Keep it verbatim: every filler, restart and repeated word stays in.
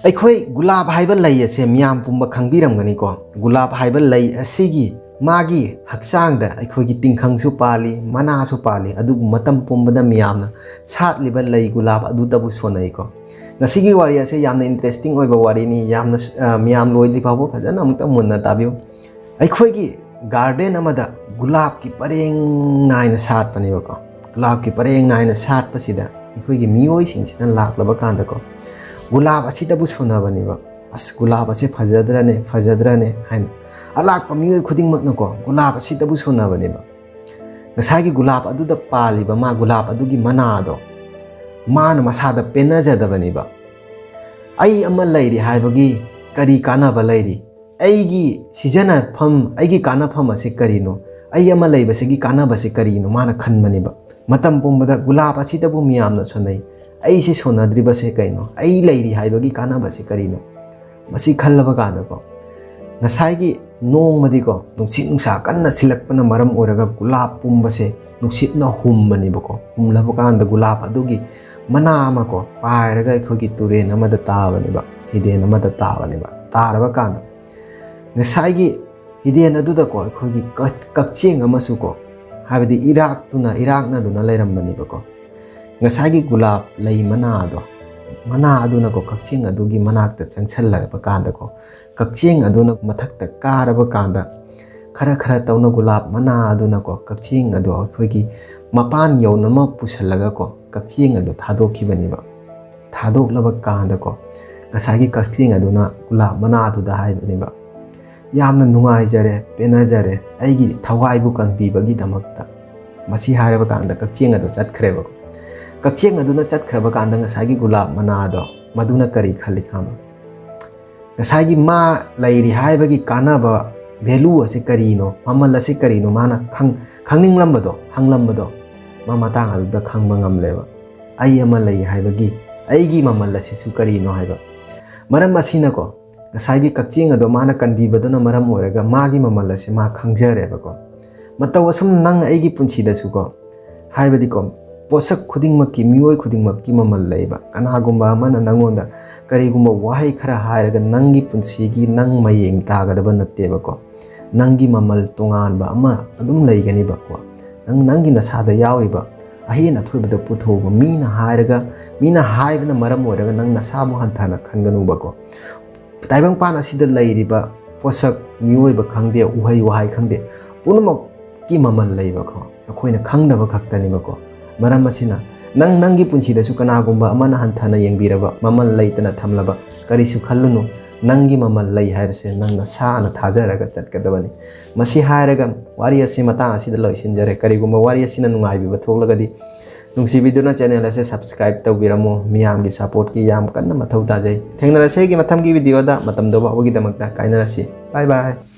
ꯑꯩꯈꯣꯏ ꯒꯨꯂꯥꯞ ꯍꯥꯏꯕ ꯂꯩ ꯑꯁꯦ ꯃꯤꯌꯥꯝ ꯄꯨꯝꯕ ꯈꯪꯕꯤꯔꯝꯒꯅꯤꯀꯣ꯫ ꯒꯨꯂꯥꯞ ꯍꯥꯏꯕ ꯂꯩ ꯑꯁꯤꯒꯤ ꯃꯥꯒꯤ ꯍꯛꯆꯥꯡꯗ ꯑꯩꯈꯣꯏꯒꯤ ꯇꯤꯡꯈꯪꯁꯨ ꯄꯥꯜꯂꯤ, ꯃꯅꯥꯁꯨ ꯄꯥꯜꯂꯤ, ꯑꯗꯨꯕꯨ ꯃꯇꯝ ꯄꯨꯝꯕꯗ ꯃꯤꯌꯥꯝꯅ ꯁꯥꯠꯂꯤꯕ ꯂꯩ ꯒꯨꯂꯥꯞ ꯑꯗꯨꯗꯕꯨ ꯁꯣꯟꯅꯩꯀꯣ꯫ ꯉꯁꯤꯒꯤ ꯋꯥꯔꯤ ꯑꯁꯦ ꯌꯥꯝꯅ interesting ꯑꯣꯏꯕ ꯋꯥꯔꯤꯅꯤ꯫ ꯌꯥꯝꯅ, ꯑ, ꯃꯤꯌꯥꯝ ꯂꯣꯏꯗ꯭ꯔꯤ ꯐꯥꯎꯕ ꯐꯖꯅ ꯑꯃꯨꯛꯇ ꯃꯨꯟꯅ ꯇꯥꯕꯤꯌꯨ꯫ ꯑꯩꯈꯣꯏꯒꯤ garden ꯑꯃꯗ ꯒꯨꯂꯥꯞꯀꯤ ꯄꯔꯦꯡ ꯅꯥꯏꯅ ꯁꯥꯠꯄꯅꯦꯕꯀꯣ꯫ ꯒꯨꯂꯥꯞꯀꯤ ꯄꯔꯦꯡ ꯅꯥꯏꯅ ꯁꯥꯠꯄꯁꯤꯗ ꯑꯩꯈꯣꯏꯒꯤ ꯃꯤꯑꯣꯏꯁꯤꯡꯁꯤꯅ ꯂꯥꯛꯂꯕ ꯀꯥꯟꯗꯀꯣ, ꯒꯨꯂꯥꯞ ꯑꯁꯤꯗꯕꯨ ꯁꯣꯟꯅꯕꯅꯦꯕ꯫ "ꯑꯁ, ꯒꯨꯂꯥꯞ ꯑꯁꯤ ꯐꯖꯗ꯭ꯔꯅꯦ, ꯐꯖꯗ꯭ꯔꯅꯦ" ꯍꯥꯏꯅ ꯑꯂꯥꯛꯄ ꯃꯤꯑꯣꯏ ꯈꯨꯗꯤꯡꯃꯛꯅꯀꯣ ꯒꯨꯂꯥꯞ ꯑꯁꯤꯗꯕꯨ ꯁꯣꯟꯅꯕꯅꯦꯕ꯫ ꯉꯁꯥꯏꯒꯤ ꯒꯨꯂꯥꯞ ꯑꯗꯨꯗ ꯄꯥꯜꯂꯤꯕ ꯃꯥ ꯒꯨꯂꯥꯞ ꯑꯗꯨꯒꯤ ꯃꯅꯥꯗꯣ ꯃꯥꯅ ꯃꯁꯥꯗ ꯄꯦꯟꯅꯖꯗꯕꯅꯦꯕ꯫ "ꯑꯩ ꯑꯃ ꯂꯩꯔꯤ ꯍꯥꯏꯕꯒꯤ ꯀꯔꯤ ꯀꯥꯟꯅꯕ ꯂꯩꯔꯤ? ꯑꯩꯒꯤ ꯁꯤꯖꯤꯟꯅꯐꯝ, ꯑꯩꯒꯤ ꯀꯥꯟꯅꯐꯝ ꯑꯁꯤ ꯀꯔꯤꯅꯣ? ꯑꯩ ꯑꯃ ꯂꯩꯕꯁꯤꯒꯤ ꯀꯥꯟꯅꯕꯁꯤ ꯀꯔꯤꯅꯣ?" ꯃꯥꯅ ꯈꯟꯕꯅꯦꯕ꯫ ꯃꯇꯝ ꯄꯨꯝꯕꯗ ꯒꯨꯂꯥꯞ ꯑꯁꯤꯗꯕꯨ ꯃꯤꯌꯥꯝꯅ ꯁꯣꯟꯅꯩ꯫ "ꯑꯩꯁꯦ ꯁꯣꯟꯅꯗ꯭ꯔꯤꯕꯁꯦ ꯀꯩꯅꯣ? ꯑꯩ ꯂꯩꯔꯤ ꯍꯥꯏꯕꯒꯤ ꯀꯥꯟꯅꯕꯁꯤ ꯀꯔꯤꯅꯣ?" ꯃꯁꯤ ꯈꯜꯂꯕ ꯀꯥꯟꯗꯀꯣ, ꯉꯁꯥꯏꯒꯤ ꯅꯣꯡꯃꯗꯤꯀꯣ, ꯅꯨꯡꯁꯤꯠ ꯅꯨꯡꯁꯥ ꯀꯟꯅ ꯁꯤꯜꯂꯛꯄꯅ ꯃꯔꯝ ꯑꯣꯏꯔꯒ ꯒꯨꯂꯥꯞ ꯄꯨꯝꯕꯁꯦ ꯅꯨꯡꯁꯤꯠꯅ ꯍꯨꯝꯕꯅꯦꯕꯀꯣ꯫ ꯍꯨꯝꯂꯕ ꯀꯥꯟꯗ ꯒꯨꯂꯥꯞ ꯑꯗꯨꯒꯤ ꯃꯅꯥ ꯑꯃꯀꯣ ꯄꯥꯏꯔꯒ ꯑꯩꯈꯣꯏꯒꯤ ꯇꯨꯔꯦꯟ ꯑꯃꯗ ꯇꯥꯕꯅꯦꯕ, ꯍꯤꯗꯦꯟ ꯑꯃꯗ ꯇꯥꯕꯅꯦꯕ꯫ ꯇꯥꯔꯕ ꯀꯥꯟꯗ ꯉꯁꯥꯏꯒꯤ ꯍꯤꯗꯦꯟ ꯑꯗꯨꯗꯀꯣ ꯑꯩꯈꯣꯏꯒꯤ ꯀꯛ-, ꯀꯛꯆꯦꯡ ꯑꯃꯁꯨꯀꯣ, ꯍꯥꯏꯕꯗꯤ ꯏꯔꯥꯛꯇꯨꯅ, ꯏꯔꯥꯛꯅꯗꯨꯅ ꯂꯩꯔꯝꯕꯅꯦꯕꯀꯣ꯫ ꯉꯁꯥꯏꯒꯤ ꯒꯨꯂꯥꯞ ꯂꯩ ꯃꯅꯥ ꯑꯗꯣ, ꯃꯅꯥ ꯑꯗꯨꯅꯀꯣ ꯀꯛꯆꯦꯡ ꯑꯗꯨꯒꯤ ꯃꯅꯥꯛꯇ ꯆꯪꯁꯜꯂꯛꯄ ꯀꯥꯟꯗꯀꯣ, ꯀꯛꯆꯦꯡ ꯑꯗꯨꯅ ꯃꯊꯛꯇ ꯀꯥꯔꯕ ꯀꯥꯟꯗ, ꯈꯔ ꯈꯔ ꯇꯧꯅ ꯒꯨꯂꯥꯞ ꯃꯅꯥ ꯑꯗꯨꯅꯀꯣ ꯀꯛꯆꯦꯡ ꯑꯗꯣ ꯑꯩꯈꯣꯏꯒꯤ ꯃꯄꯥꯟ ꯌꯧꯅꯃꯛ ꯄꯨꯁꯜꯂꯒꯀꯣ ꯀꯛꯆꯦꯡ ꯑꯗꯣ ꯊꯥꯗꯣꯛꯈꯤꯕꯅꯦꯕ꯫ ꯊꯥꯗꯣꯛꯂꯕ ꯀꯥꯟꯗꯀꯣ, ꯉꯁꯥꯏꯒꯤ ꯀꯛꯆꯦꯡ ꯑꯗꯨꯅ ꯒꯨꯂꯥꯞ ꯃꯅꯥꯗꯨꯗ ꯍꯥꯏꯕꯅꯦꯕ, "ꯌꯥꯝꯅ ꯅꯨꯡꯉꯥꯏꯖꯔꯦ, ꯄꯦꯟꯅꯖꯔꯦ, ꯑꯩꯒꯤ ꯊꯋꯥꯏꯕꯨ ꯀꯟꯕꯤꯕꯒꯤꯗꯃꯛꯇ"꯫ ꯃꯁꯤ ꯍꯥꯏꯔꯕ ꯀꯥꯟꯗ ꯀꯛꯆꯦꯡ ꯑꯗꯨ ꯆꯠꯈ꯭ꯔꯦꯕ꯫ ꯀꯛꯆꯦꯡ ꯑꯗꯨꯅ ꯆꯠꯈ꯭ꯔꯕ ꯀꯥꯟꯗ ꯉꯁꯥꯏꯒꯤ ꯒꯨꯂꯥꯞ ꯃꯅꯥꯗꯣ ꯃꯗꯨꯅ ꯀꯔꯤ ꯈꯜꯂꯤ ꯈꯪꯕ꯭ꯔꯥ? ꯉꯁꯥꯏꯒꯤ ꯃꯥ ꯂꯩꯔꯤ ꯍꯥꯏꯕꯒꯤ ꯀꯥꯟꯅꯕ, value ꯑꯁꯤ ꯀꯔꯤꯅꯣ, ꯃꯃꯜ ꯑꯁꯤ ꯀꯔꯤꯅꯣ ꯃꯥꯅ ꯈꯪ-, ꯈꯪꯅꯤꯡꯂꯝꯕꯗꯣ, ꯍꯪꯂꯝꯕꯗꯣ, ꯃꯥ ꯃꯇꯥꯡ ꯑꯗꯨꯗ ꯈꯪꯕ ꯉꯝꯂꯦꯕ꯫ "ꯑꯩ ꯑꯃ ꯂꯩ ꯍꯥꯏꯕꯒꯤ ꯑꯩꯒꯤ ꯃꯃꯜ ꯑꯁꯤꯁꯨ ꯀꯔꯤꯅꯣ?" ꯍꯥꯏꯕ꯫ ꯃꯔꯝ ꯑꯁꯤꯅꯀꯣ, ꯉꯁꯥꯏꯒꯤ ꯀꯛꯆꯦꯡ ꯑꯗꯣ ꯃꯥꯅ ꯀꯟꯕꯤꯕꯗꯨꯅ ꯃꯔꯝ ꯑꯣꯏꯔꯒ ꯃꯥꯒꯤ ꯃꯃꯜ ꯑꯁꯦ ꯃꯥ ꯈꯪꯖꯔꯦꯕꯀꯣ꯫ ꯃꯇꯧ ꯑꯁꯨꯝ ꯅꯪ ꯑꯩꯒꯤ ꯄꯨꯟꯁꯤꯗꯁꯨꯀꯣ, ꯍꯥꯏꯕꯗꯤꯀꯣ, ꯄꯣꯠꯁꯛ ꯈꯨꯗꯤꯡꯃꯛꯀꯤ, ꯃꯤꯑꯣꯏ ꯈꯨꯗꯤꯡꯃꯛꯀꯤ ꯃꯃꯜ ꯂꯩꯕ꯫ ꯀꯅꯥꯒꯨꯝꯕ ꯑꯃꯅ ꯅꯪꯉꯣꯟꯗ ꯀꯔꯤꯒꯨꯝꯕ ꯋꯥꯍꯩ ꯈꯔ ꯍꯥꯏꯔꯒ ꯅꯪꯒꯤ ꯄꯨꯟꯁꯤꯒꯤ ꯅꯪ ꯃꯌꯦꯡ ꯇꯥꯒꯗꯕ ꯅꯠꯇꯦꯕꯀꯣ꯫ ꯅꯪꯒꯤ ꯃꯃꯜ ꯇꯣꯉꯥꯟꯕ ꯑꯃ ꯑꯗꯨꯝ ꯂꯩꯒꯅꯤꯕꯀꯣ꯫ ꯅꯪ, ꯅꯪꯒꯤ ꯅꯁꯥꯗ ꯌꯥꯎꯔꯤꯕ ꯑꯍꯦꯟ ꯑꯊꯣꯏꯕꯗ ꯄꯨꯊꯣꯛꯎꯕ꯫ ꯃꯤꯅ ꯍꯥꯏꯔꯒ, ꯃꯤꯅ ꯍꯥꯏꯕꯅ ꯃꯔꯝ ꯑꯣꯏꯔꯒ ꯅꯪ ꯅꯁꯥꯕꯨ ꯍꯟꯊꯅ ꯈꯟꯒꯅꯨꯕꯀꯣ꯫ ꯇꯥꯏꯕꯪꯄꯥꯟ ꯑꯁꯤꯗ ꯂꯩꯔꯤꯕ ꯄꯣꯠꯁꯛ, ꯃꯤꯑꯣꯏꯕ ꯈꯪꯗꯦ, ꯎꯍꯩ ꯋꯥꯍꯩ ꯈꯪꯗꯦ, ꯄꯨꯝꯅꯃꯛꯀꯤ ꯃꯃꯜ ꯂꯩꯕꯀꯣ꯫ ꯑꯩꯈꯣꯏꯅ ꯈꯪꯗꯕ ꯈꯛꯇꯅꯤꯕꯀꯣ꯫ ꯃꯔꯝ ꯑꯁꯤꯅ, ꯅꯪ, ꯅꯪꯒꯤ ꯄꯨꯟꯁꯤꯗꯁꯨ ꯀꯅꯥꯒꯨꯝꯕ ꯑꯃꯅ ꯍꯟꯊꯅ ꯌꯦꯡꯕꯤꯔꯕ, ꯃꯃꯜ ꯂꯩꯇꯅ ꯊꯝꯂꯕ, ꯀꯔꯤꯁꯨ ꯈꯜꯂꯨꯅꯨ꯫ ꯅꯪꯒꯤ ꯃꯃꯜ ꯂꯩ ꯍꯥꯏꯕꯁꯦ ꯅꯪ ꯅꯁꯥꯅ ꯊꯥꯖꯔꯒ ꯆꯠꯀꯗꯕꯅꯤ꯫ ꯃꯁꯤ ꯍꯥꯏꯔꯒ ꯋꯥꯔꯤ ꯑꯁꯤ ꯃꯇꯥꯡ ꯑꯁꯤꯗ ꯂꯣꯏꯁꯤꯟꯖꯔꯦ꯫ ꯀꯔꯤꯒꯨꯝꯕ ꯋꯥꯔꯤ ꯑꯁꯤꯅ ꯅꯨꯡꯉꯥꯏꯕꯤꯕ ꯊꯣꯛꯂꯒꯗꯤ, ꯅꯨꯡꯁꯤꯕꯤꯗꯨꯅ channel ꯑꯁꯦ subscribe ꯇꯧꯕꯤꯔꯝꯃꯨ꯫ ꯃꯤꯌꯥꯝꯒꯤ supportꯀꯤ ꯌꯥꯝ ꯀꯟꯅ ꯃꯊꯧ ꯇꯥꯖꯩ꯫ ꯊꯦꯡꯅꯔꯁꯦ ꯑꯩꯒꯤ ꯃꯊꯪꯒꯤ videoꯗ꯫ ꯃꯇꯝꯗꯣ ꯐꯥꯎꯕꯒꯤꯗꯃꯛꯇ ꯀꯥꯏꯅꯔꯁꯤ꯫ Bye bye꯫